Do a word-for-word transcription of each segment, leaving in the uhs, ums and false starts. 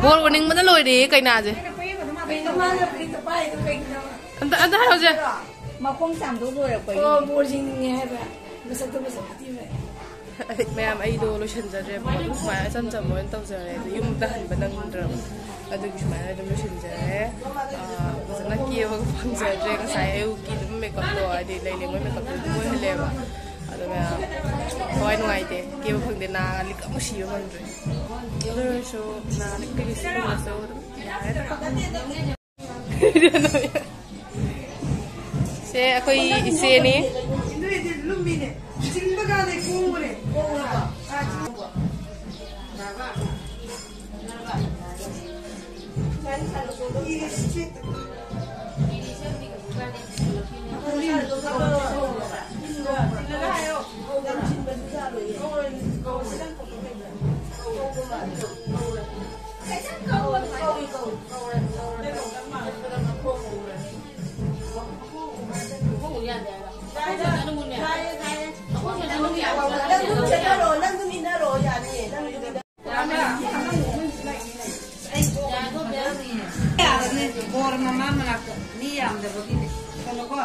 ꯕꯣꯔ ꯑꯣꯏꯅꯤꯡꯕꯅ ꯂꯣꯏꯔꯦ ꯀꯩꯅꯥꯁꯦ꯫ ꯑꯝꯇ ꯑꯝꯇ ꯍꯥꯏꯔꯣꯁꯦ꯫ ꯃꯈꯣꯡ ꯆꯥꯝꯗꯣꯛ ꯂꯣꯏꯔꯛꯄꯒꯤ꯫ ꯑꯣ, ꯕꯣꯔ ꯌꯦꯡꯅꯤꯡꯉꯦ ꯍꯥꯏꯕ꯫ ꯃꯁꯛꯇꯣ ꯃꯁꯛ ꯊꯤ ꯐꯖꯩ꯫ ꯃꯌꯥꯝ, ꯑꯩꯗꯣ ꯂꯣꯏꯁꯤꯟꯖꯗ꯭ꯔꯦꯕ, ꯑꯗꯨꯝ ꯁꯨꯃꯥꯏꯅ ꯏꯆꯝ ꯆꯝꯕ ꯑꯣꯏꯅ ꯇꯧꯖꯔꯦ꯫ ꯑꯗꯨ ꯌꯨꯝꯗ ꯍꯟꯕ ꯅꯪꯗ꯭ꯔꯕ, ꯑꯗꯨꯒꯤ ꯁꯨꯃꯥꯏꯅ ꯑꯗꯨꯝ ꯂꯣꯏꯁꯤꯟꯖꯔꯦ꯫ ꯑꯥ, ꯐꯖꯅ ꯀꯦꯕꯒ ꯐꯪꯖꯗ꯭ꯔꯦ꯫ ꯉꯁꯥꯏ ꯑꯌꯨꯛꯀꯤ ꯑꯗꯨꯝ ꯃꯦꯀꯞꯇꯣ, ꯍꯥꯏꯗꯤ ꯂꯩ ꯂꯦꯡꯕ ꯃꯦꯀꯞꯇꯣ ꯑꯗꯨꯝ ꯑꯣꯏꯍꯜꯂꯦꯕ꯫ ꯑꯗꯣ ꯃꯌꯥꯝ ꯊꯋꯥꯏ ꯅꯨꯡꯉꯥꯏꯇꯦ, ꯀꯦꯕ ꯐꯪꯗꯦ, ꯅꯥ ꯂꯤꯛ ꯑꯃꯨꯛ ꯁꯤꯕ ꯐꯪꯗ꯭ꯔꯦ꯫ ꯑꯗꯨ ꯑꯣꯏꯔꯁꯨ ꯅꯥ ꯂꯤꯛꯇꯒꯤ ꯁꯤꯔꯝꯃꯁꯨ ꯑꯗꯨꯝ ꯌꯥꯔꯦꯗ꯫ ꯁꯦ ꯑꯩꯈꯣꯏ ꯏꯆꯦꯅꯤ꯫ ꯕꯣꯔ ꯃꯃꯥ ꯃꯅꯥꯛꯇ ꯃꯤ ꯌꯥꯝꯗꯕꯒꯤꯅꯦ꯫ ꯀꯩꯅꯣꯀꯣ,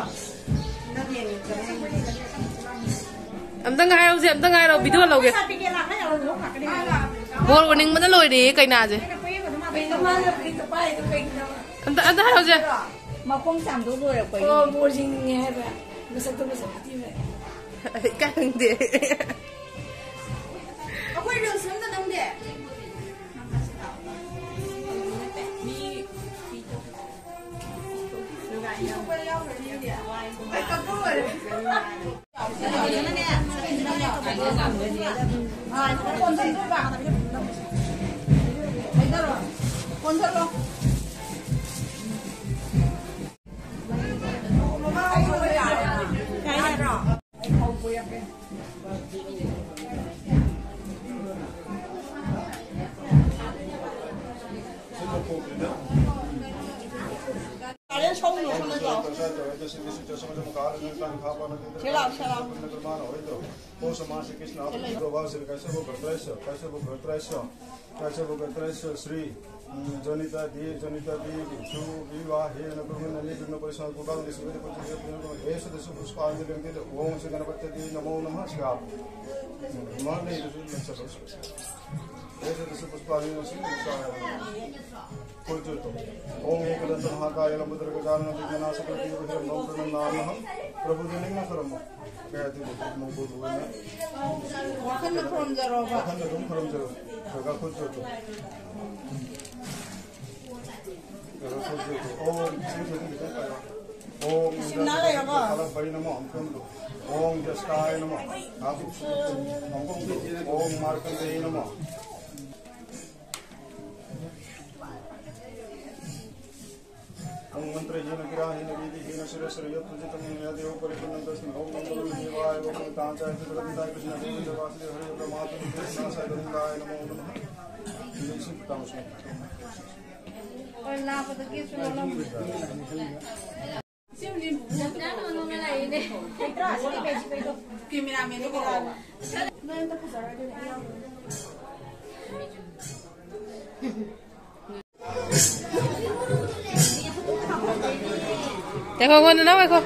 ꯅꯪ ꯌꯦꯡꯉꯣ꯫ ꯑꯝꯇ ꯉꯥꯏꯔꯧꯁꯦ, ꯑꯝꯇ ꯉꯥꯏꯔꯧ, ꯚꯤꯗꯤꯑꯣ ꯂꯧꯒꯦ꯫ ꯕꯣꯔ ꯑꯣꯏꯅꯤꯡꯕꯅ ꯂꯣꯏꯔꯦ ꯀꯩꯅꯥꯁꯦ꯫ ꯑꯝꯇ ꯑꯝꯇ ꯍꯥꯏꯔꯧꯁꯦ꯫ ꯃꯈꯣꯡ ꯆꯥꯝꯗꯣꯛ ꯂꯣꯏꯔꯛꯄꯒꯤ꯫ ꯑꯣ, ꯕꯣꯔ ꯌꯦꯡꯅꯤꯡꯉꯦ ꯍꯥꯏꯕ꯫ ꯃꯁꯛꯇꯣ ꯃꯁꯛ ꯊꯤ ꯐꯖꯩ꯫ ꯑꯩ ꯈꯪꯗꯦ꯫ ꯑꯩꯈꯣꯏ ꯔꯤꯜꯁ ꯑꯝꯇ ꯅꯝꯗꯦ꯫ च भगवन्तरस्य श्री जनिता दे जनिता दे विवाहेन कुर्वन्नने विघ्नपरिसमाप्तिं कुर्वन्ति सुवेद पञ्चदेव पुनर्गमन एष दश पुष्पाञ्जलिं दे ॐ श्री गणपति दे नमो नमः शिवा। एष दश पुष्पाञ्जलिं श्री शिवाय। कुर्जुतो। ॐ एकदन्त महाकाय लंबोदर गजानन विघ्ननाशक प्रिय विघ्न मम प्रणमामहं प्रभु जनिम करम। ꯀꯌꯥꯗꯤ ꯃꯧꯕꯨ ꯂꯣꯏꯅ ꯋꯥꯈꯜꯗ ꯈꯨꯔꯨꯝꯖꯔꯣꯕ꯫ ꯋꯥꯈꯜꯗ ꯑꯗꯨꯝ ꯈꯨꯔꯨꯝꯖꯔꯣ꯫ ꯈꯔ ꯈꯨꯠ ꯖꯣꯠꯇꯣ꯫ ꯈꯔ ꯈꯨꯠ ꯖꯣꯠꯇꯣ꯫ ꯑꯣꯝ ꯏꯁꯤꯡ ꯈꯤꯇꯪ ꯈꯤꯇꯪ ꯄꯥꯏꯔꯣ꯫ ꯑꯣꯝ ꯏꯁꯤꯡ ꯅꯥ ꯂꯩꯔꯕꯣ? ꯏꯟꯗ꯭ꯔ ꯀꯥꯂꯕꯩ ꯅꯃꯣ ꯑꯃꯨꯛꯇꯪꯗꯣ꯫ ꯑꯣꯝ ꯖꯁꯀꯥꯌ ꯅꯃꯣ꯫ ꯍꯥꯞꯄꯨ꯫ ꯑꯣꯝ ꯃꯥꯔꯀꯟꯗꯦꯌ ꯅꯃꯣ꯫ ॐ मन्त्रहीन ग्रहहीन विधिहीन शिरस्त्र यत्पूजितं मया देव परिपूर्णं तस्मै ॐ मङ्गलं देवाय ॐ ताञ्चाय सुरक्षिताय कृष्ण गोविन्द वासुदेव हरे प्रमातु कृष्ण सगोविन्दाय नमो नमः। ꯀꯦꯃꯦꯔꯥꯃꯦꯟꯗꯣ ꯀꯧꯔꯛꯑꯣ꯫ ꯅꯣꯏ ꯑꯝꯇ ꯐꯖꯔꯣꯏ ꯑꯗꯨꯅ ꯑꯩ ꯌꯥꯎꯗꯣꯏꯅꯦ꯫ ꯉꯥꯏꯈꯣ, ꯉꯥꯏꯈꯣ, ꯅꯅꯥꯎ ꯉꯥꯏꯈꯣ꯫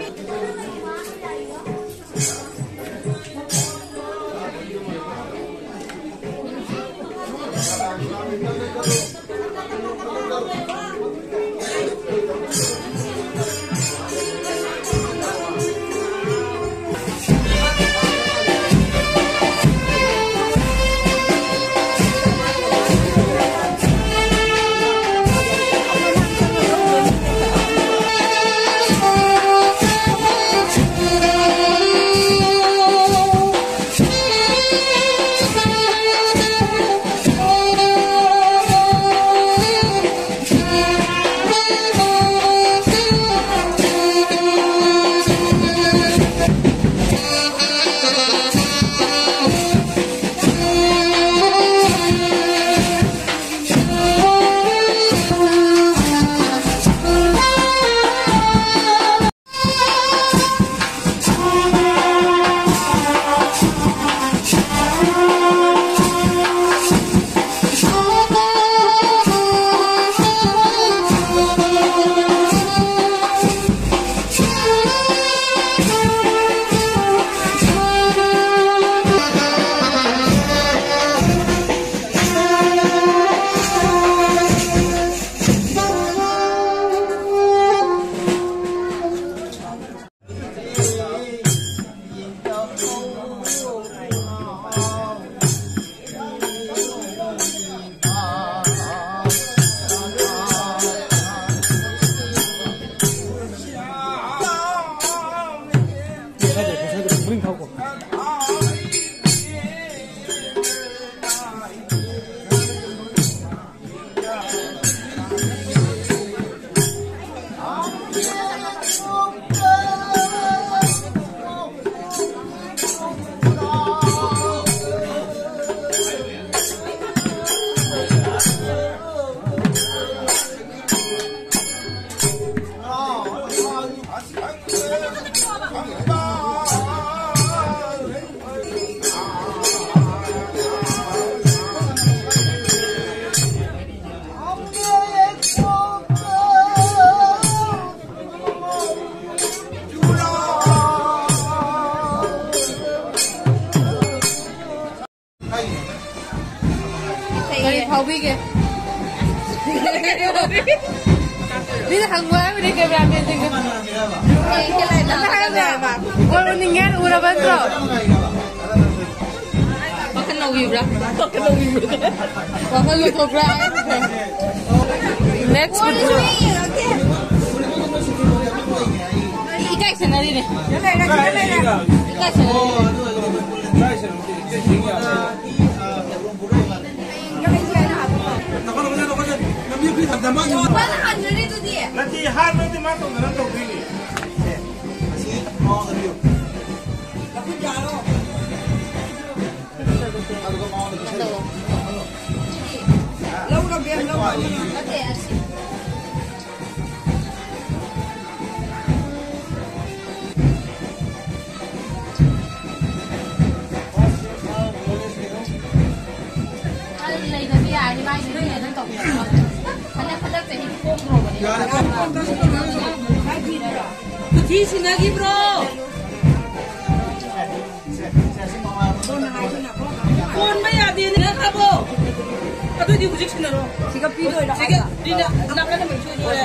ꯃꯤꯅ ꯍꯪꯉꯣ ꯍꯥꯏꯕꯅꯦ ꯀꯦꯃꯦꯔꯥꯃꯦꯟꯁꯤꯡꯗꯣ꯫ ꯀꯩ ꯀꯩ ꯂꯩ? ꯀꯣꯟ ꯎꯅꯤꯡꯉꯦ ꯍꯥꯏꯅ ꯎꯔꯕ ꯅꯠꯇ꯭ꯔꯣ? ꯋꯥꯈꯜ ꯅꯧꯔꯤꯕ꯭ꯔꯥ? ꯋꯥꯈꯜ ꯅꯧꯔꯤꯕ꯭ꯔꯥ? ꯋꯥꯈꯜ ꯂꯣꯏꯊꯣꯛꯄ꯭ꯔꯥ? Next. ꯏꯀꯥꯏꯁꯟꯅꯔꯤꯅꯦ꯫ ꯏꯀꯥꯏꯁꯟꯅꯔꯤ꯫ ꯅꯠꯇꯦ, ꯍꯥꯟꯅꯗꯤ ꯃꯥ ꯇꯧꯗꯅ ꯇꯧꯗꯣꯏꯅꯤ꯫ ꯂꯩꯗꯕꯤ ꯌꯥꯔꯗꯤ ꯃꯥꯏꯗꯨꯗꯤ ꯑꯗꯨꯝ ꯇꯧꯕꯤꯔꯣ꯫ ꯍꯟꯗꯛ ꯍꯟꯗꯛ ꯆꯍꯤ ꯀꯣꯝꯈ꯭ꯔꯣꯕꯅꯦ꯫ ꯈꯨꯊꯤ ꯁꯤꯟꯅꯈꯤꯕ꯭ꯔꯣ? ꯀꯣꯟꯕ ꯌꯥꯗꯦꯅꯦ, ꯅꯪ ꯈꯥꯕꯣ꯫ ꯑꯗꯨꯗꯤ ꯍꯧꯖꯤꯛ ꯁꯤꯟꯅꯔꯣ꯫ ꯁꯤꯒ ꯄꯤꯗꯣꯏꯔꯣ? ꯁꯤꯒ ꯄꯤꯅ ꯅꯥꯀꯟ ꯑꯃ ꯏꯁꯣꯏ ꯁꯣꯏꯔꯦ꯫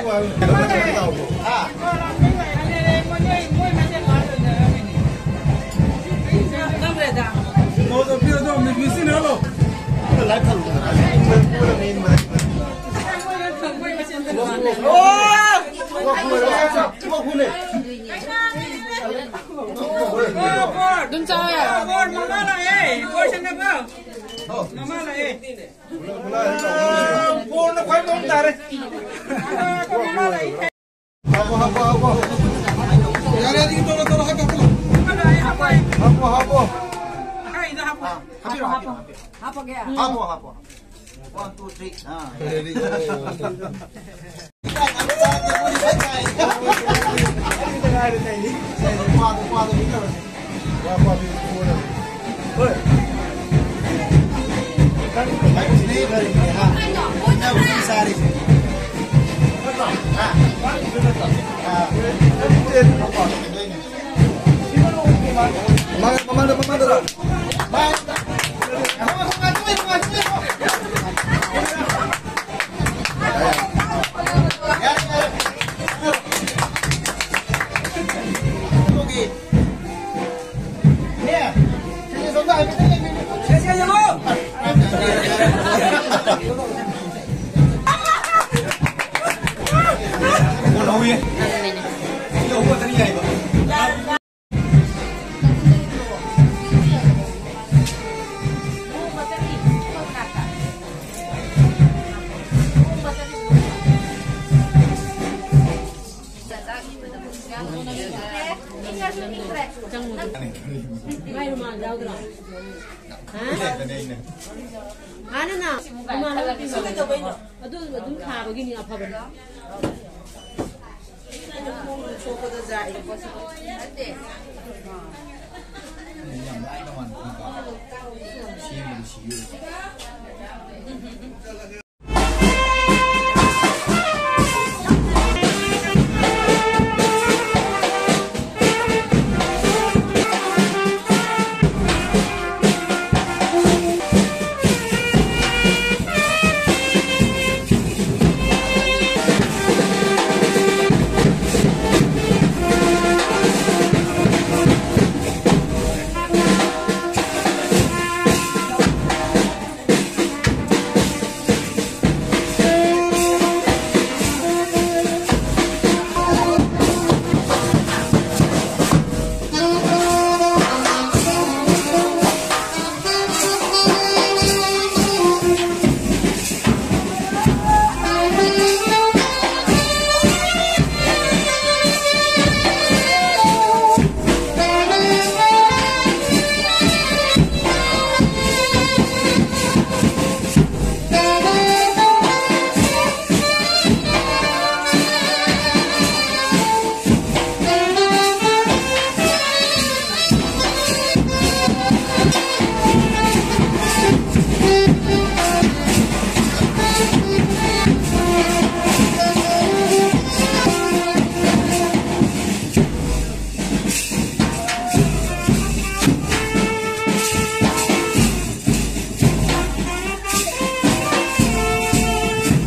ꯅꯪ ꯂꯩꯔꯦꯗ꯫ ꯑꯗꯨꯝ ꯆꯥꯎ ꯌꯥꯔꯦ꯫ ꯕꯣꯔ ꯃꯃꯥ ꯂꯥꯛꯑꯦ꯫ ꯕꯣꯔ ꯁꯦꯟꯅꯕ꯫ ꯃꯃꯥ ꯂꯥꯛꯑꯦ꯫ ꯕꯣꯔꯅ ꯈ꯭ꯋꯥꯏ ꯃꯑꯣꯡ ꯇꯥꯔꯦ꯫ ꯃꯃꯥ ꯂꯥꯛꯑꯦ꯫ ꯍꯥꯞꯄꯣ, ꯍꯥꯞꯄꯣ, ꯍꯥꯞꯄꯣ꯫ ꯌꯥꯔꯦ, ꯑꯗꯨꯗꯤ ꯇꯧꯔꯣ, ꯇꯧꯔꯣ, ꯍꯥꯞꯄꯣ, ꯍꯥꯞꯄꯣ꯫ ꯀꯥꯏꯗ ꯍꯥꯞꯄꯣ? ꯍꯥꯞꯄꯤꯔꯣ, ꯍꯥꯞꯄꯤꯔꯣ, ꯍꯥꯞꯄꯤꯔꯣ꯫ ꯍꯥꯞꯄꯒꯦ꯫ ꯍꯥꯞꯄꯣ, ꯍꯥꯞꯄꯣ꯫ One, two, three. ꯑꯥ, ꯌꯥꯔꯦ꯫ Very good. ꯃꯃꯥꯡꯗ, ꯃꯃꯥꯡꯗ, ꯃꯃꯥꯡꯗ ꯂꯥꯛꯑꯣ꯫ ꯃꯥꯏ ꯔꯨꯃꯥꯜ ꯌꯥꯎꯗ꯭ꯔꯣ? ꯍꯥ? ꯍꯥꯟꯅꯅ ꯔꯨꯃꯥꯜ ꯂꯧꯔ ꯄꯤꯕ꯫ ꯑꯗꯨ ꯑꯗꯨꯝ ꯊꯥꯕꯒꯤꯅꯤ ꯑꯐꯕꯅꯤ꯫ ꯌꯥꯝ ꯂꯥꯏꯅ ꯃꯥꯟꯅ ꯁꯦꯝꯕꯗꯤ ꯁꯤꯌꯨ꯫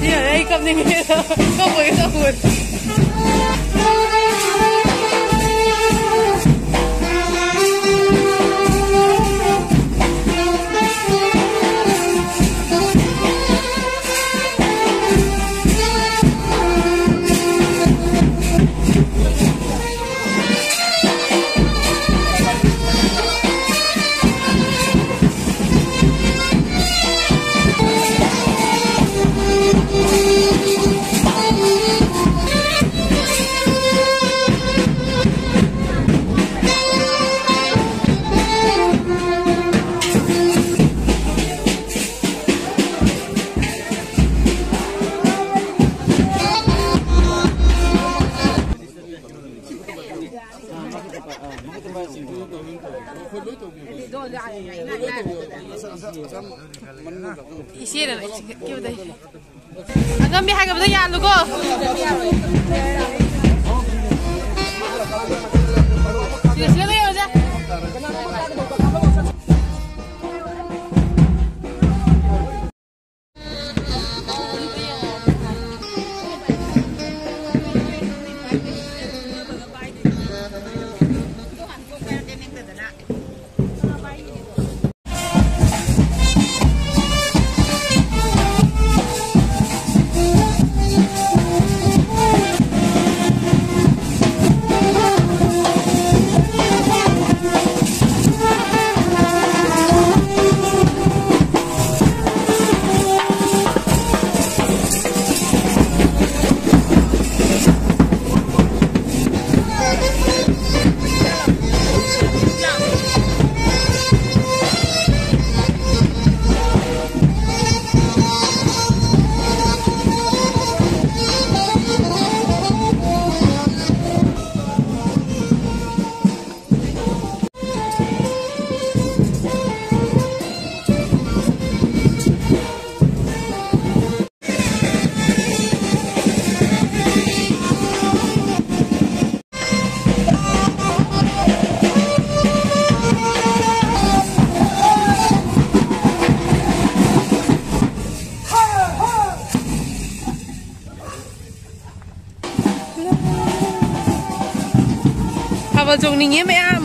ꯌꯥꯔꯦ, ꯑꯩ ꯀꯞꯅꯤꯡꯉꯦ꯫ ꯀꯞꯄꯣꯏꯒꯦ ꯇꯧꯕꯅꯦ꯫ ꯏꯆꯦꯅ ꯂꯣꯏ ꯆꯤꯡꯈꯠꯈꯤꯕꯗꯩ꯫ ꯑꯉꯝꯕꯤ ꯍꯥꯏꯒꯕꯗ ꯌꯥꯜꯂꯨꯀꯣ꯫ ꯁꯤꯗ, ꯁꯤꯗ ꯂꯩꯌꯣꯁꯦ꯫ ꯊꯥꯕꯜ ꯆꯣꯡꯅꯤꯡꯉꯦ ꯃꯌꯥꯝ꯫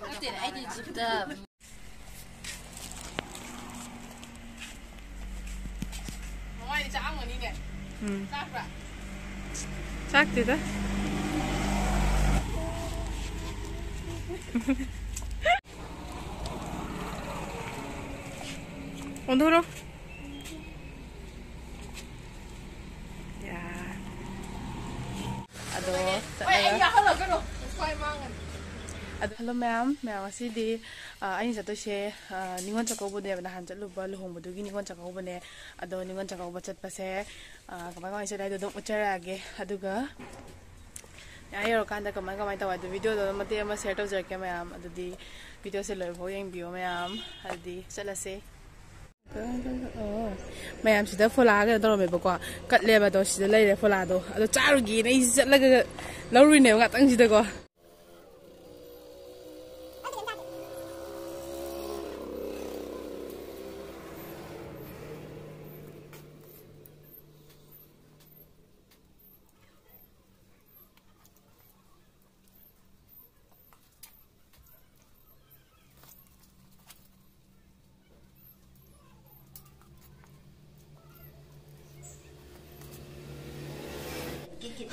ꯅꯠꯇꯦ, ꯑꯩꯗꯤ ꯖꯤꯞꯇ꯫ ꯃꯃꯥꯏꯗꯤ ꯆꯥꯛꯑꯝꯒꯅꯤꯅꯦ꯫ ꯎꯝ꯫ ꯆꯥꯛꯄ꯭ꯔꯥ? ꯆꯥꯛꯇꯦꯗ꯫ ꯑꯣꯟꯊꯣꯔꯣ꯫ ꯌꯥ꯫ ꯑꯗꯣ ꯑꯩ ꯆꯠꯂꯒ ꯌꯥꯍꯜꯂꯛꯀꯅꯨ꯫ ꯁ꯭ꯋꯥꯏ ꯃꯥꯡꯉꯅꯤ꯫ ꯑꯗꯣ, ꯍꯜꯂꯣ ꯃꯌꯥꯝ, ꯃꯌꯥꯝ ꯉꯁꯤꯗꯤ, ꯑ, ꯑꯩꯅ ꯆꯠꯇꯣꯏꯁꯦ, ꯑ, ꯅꯤꯉꯣꯜ ꯆꯥꯛꯀꯧꯕꯅꯦꯕ, ꯅꯍꯥꯟ ꯆꯠꯂꯨꯕ ꯂꯨꯍꯣꯡꯕꯗꯨꯒꯤ ꯅꯤꯉꯣꯜ ꯆꯥꯛꯀꯧꯕꯅꯦ꯫ ꯑꯗꯣ ꯅꯤꯉꯣꯜ ꯆꯥꯛꯀꯧꯕ ꯆꯠꯄꯁꯦ, ꯑ, ꯀꯃꯥꯏ ꯀꯃꯥꯏ ꯆꯠꯂꯦ ꯍꯥꯏꯗꯣ ꯑꯗꯨꯝ ꯎꯠꯆꯔꯛꯑꯒꯦ꯫ ꯑꯗꯨꯒ ꯑꯥ ꯌꯧꯔꯀꯥꯟꯗ ꯀꯃꯥꯏ ꯀꯃꯥꯏ ꯇꯧꯋꯦ ꯑꯗꯣ ꯚꯤꯗꯤꯑꯣꯗꯣ ꯑꯗꯨꯝ ꯃꯇꯦꯛ ꯑꯃ ꯁꯤꯌꯔ ꯇꯧꯖꯔꯛꯀꯦ ꯃꯌꯥꯝ꯫ ꯑꯗꯨꯗꯤ ꯚꯤꯗꯤꯑꯣꯁꯦ ꯂꯣꯏꯕꯐꯥꯎ ꯌꯦꯡꯕꯤꯌꯣ ꯃꯌꯥꯝ꯫ ꯑꯗꯨꯗꯤ ꯆꯠꯂꯁꯦ꯫ ꯃꯌꯥꯝꯁꯤꯗ ꯐꯣꯂꯥ ꯀꯩꯅꯣ ꯇꯧꯔꯝꯃꯦꯕꯀꯣ, ꯀꯠꯂꯦꯕ꯫ ꯑꯗꯣ ꯁꯤꯗ ꯂꯩꯔꯦ ꯐꯣꯂꯥꯗꯣ꯫ ꯑꯗꯣ ꯆꯥꯔꯨꯒꯦꯅ ꯑꯩꯁꯦ ꯆꯠꯂꯒ ꯂꯧꯔꯨꯏꯅꯦꯕ ꯉꯥꯛꯇꯪꯁꯤꯗꯀꯣ꯫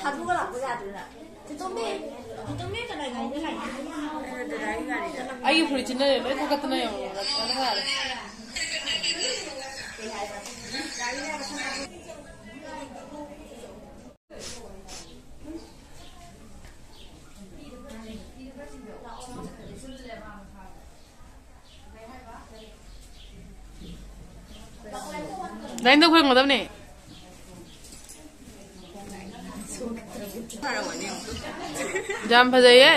ꯍꯥꯠꯇꯣꯛꯑ ꯂꯥꯛꯄ ꯌꯥꯗ꯭ꯔꯣ ꯅꯪ? ꯇꯣꯝꯕꯤ, ꯇꯣꯝꯕꯤ ꯀꯅꯥ ꯒꯥꯔꯤꯗ ꯂꯥꯛꯏꯅꯣ? ꯑꯩꯒꯤ ꯐꯨꯔꯤꯠꯁꯤꯅ ꯂꯣꯏ ꯊꯥꯀꯠꯇꯅ ꯌꯦꯡꯉꯣ꯫ ꯗꯥꯏꯅꯤꯡꯗ ꯈꯣꯏꯔꯝꯒꯗꯕꯅꯦ꯫ ꯌꯥꯝ ꯐꯖꯩꯌꯦ꯫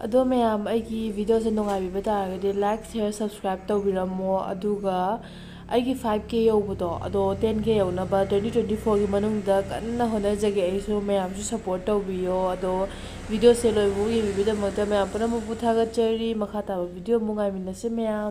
ꯑꯗꯣ ꯃꯌꯥꯝ, ꯑꯩꯒꯤ videoꯁꯦ ꯅꯨꯡꯉꯥꯏꯕꯤꯕ ꯇꯥꯔꯒꯗꯤ like, share, subscribe ꯇꯧꯕꯤꯔꯝꯃꯣ꯫ ꯑꯗꯨꯒ ꯑꯩꯒꯤ five K ꯌꯧꯕꯗꯣ, ꯑꯗꯣ ten K ꯌꯧꯅꯕ twenty twenty fourꯒꯤ ꯃꯅꯨꯡꯗ ꯀꯟꯅ ꯍꯣꯠꯅꯖꯒꯦ ꯑꯩꯁꯨ꯫ ꯃꯌꯥꯝꯁꯨ support ꯇꯧꯕꯤꯌꯣ꯫ ꯑꯗꯣ videoꯁꯦ ꯂꯣꯏꯕꯐꯥꯎ ꯌꯦꯡꯕꯤꯕꯒꯤꯗꯃꯛꯇ ꯃꯌꯥꯝ ꯄꯨꯝꯅꯃꯛꯄꯨ ꯊꯥꯒꯠꯆꯔꯤ꯫ ꯃꯈꯥ ꯇꯥꯕ video ꯑꯃꯨꯛ ꯉꯥꯏꯃꯤꯟꯅꯁꯦ ꯃꯌꯥꯝ꯫